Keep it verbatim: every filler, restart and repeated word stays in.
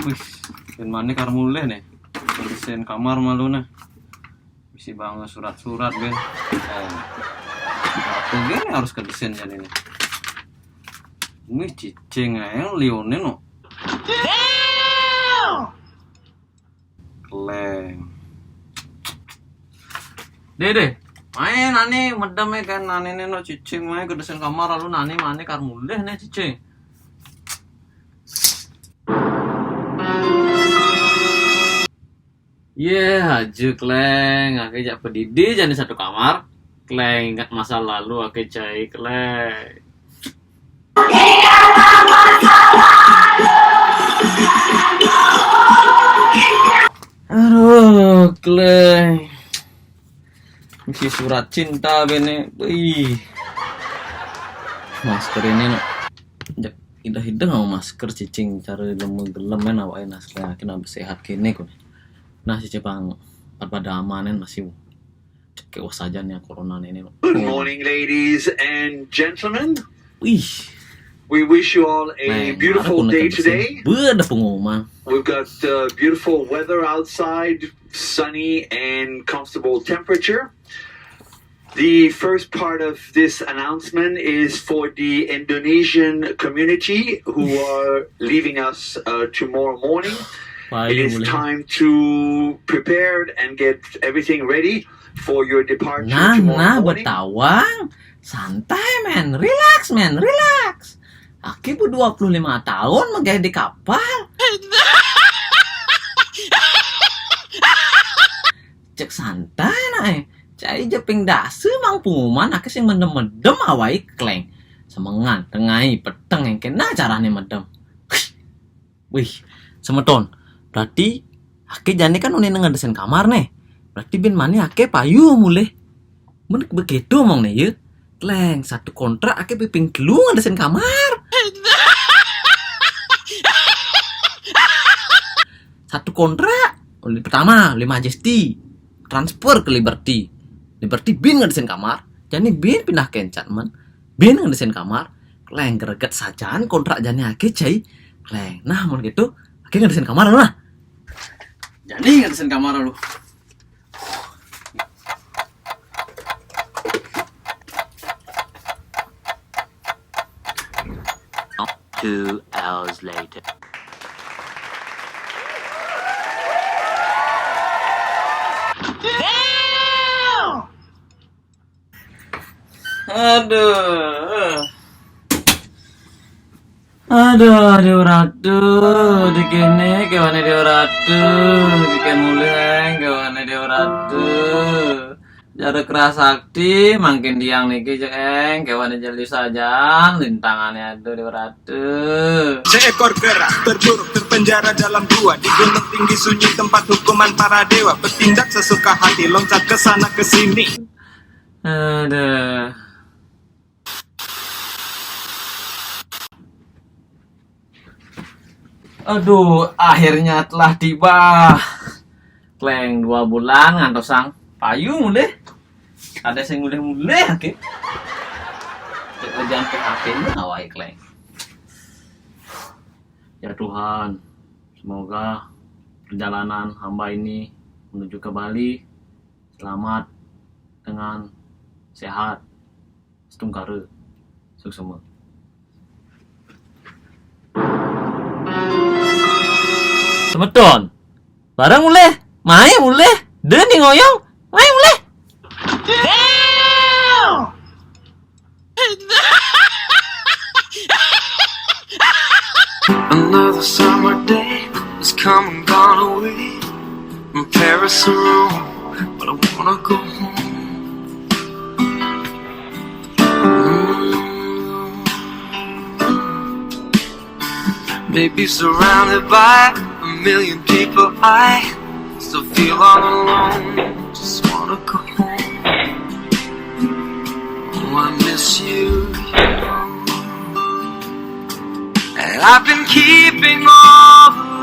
Wis, bén mané kar mulih né. Bersihin kamar malu né. Mesti bawa surat-surat, bén. Eh, apa gini harus ke desain jadi ini? Ini cicing aja liunin, no. Kléng. Deh, deh. Main nani, medem ya kan, nani né, no, cicing, main ke desain kamar, lalu nani mané kar mulih né, cicing. Yé, aja, Kléng. Aké jak pedidi jani satu kamar. Kléng, ingat masa lalu aké cai, Kléng. Aduh, Kléng. Mesti surat cinta bén né. Ih. Masker ini, nak. Jak, idah-idah mau masker, cicing, cara lemu gelem kan awak enak sekali, akhirnya sehat kini, kok. Nah, cicing pang pada aman kan masih. Cek ke saja nih corona ini, no. Good morning, ladies and gentlemen. Wih. We wish you all a beautiful day today. Beuh, ada pengumuman. We've got uh, beautiful weather outside, sunny and comfortable temperature. The first part of this announcement is for the Indonesian community who are leaving us uh, tomorrow morning. It is time to prepare and get everything ready for your departure tomorrow morning. Nah, nah, betawang. Santai, men. Relax, men. Relax. Aki bu dua puluh lima tahun megai di kapal. Cek santai, nak, eh. Cai je ping dasa mang pengumuman, aké sing medem-medem awai, Kléng. Semengan, tengai, peteng, engké nah carané medem. Wih, semeton. Berarti aké jani kan unin ngedesain kamar né. Berarti bén mané aké payu mulih. Mén begitu omong né, ya. Kléng, satu kontrak aké piping telu ngedesain kamar. Satu kontrak, pertama, oleh Majesty. Transfer ke Liberty. Liberty bén ngedesain kamar. Jani bén pindah ke Enchantment. Bén ngedesain kamar. Kléng, greget sajaan kontrak jani aké cai. Kléng. Nah, mun gitu, aké ngedesain kamar lu, nah. Jani ngedesain kamar lu. Two hours later. Aduh. Aduh, Déwa Ratu, di kéné kéwané Déwa Ratu, di kéné mulih kéwané Déwa Ratu. Jare kerah sakti, mangkin tiang niki cek eng, kéwané jeli sajan, lintangané aduh, Déwa Ratu. Seekor kera terkurung terpenjara dalam gua di gunung tinggi sunyi tempat hukuman para dewa bertindak sesuka hati loncat ke sana ke sini. Aduh. Aduh, akhirnya telah tiba. Kleng, dua bulan ngantosang payu mulih. Ada sing mulih-mulih, oke. Cek kerjaan P H P ini awai, Kleng. Ya Tuhan, semoga perjalanan hamba ini menuju ke Bali selamat dengan sehat. Setungkara. Suksma. Semeton. Bareng mulih. Mai mulih. Deni ngoyong. Mai mulih. Another summer day has come and gone away from Paris or Rome, but I wanna go home. Mm. Maybe surrounded by a million people, I still feel all alone. Just wanna go home. Oh, I miss you. And I've been keeping all the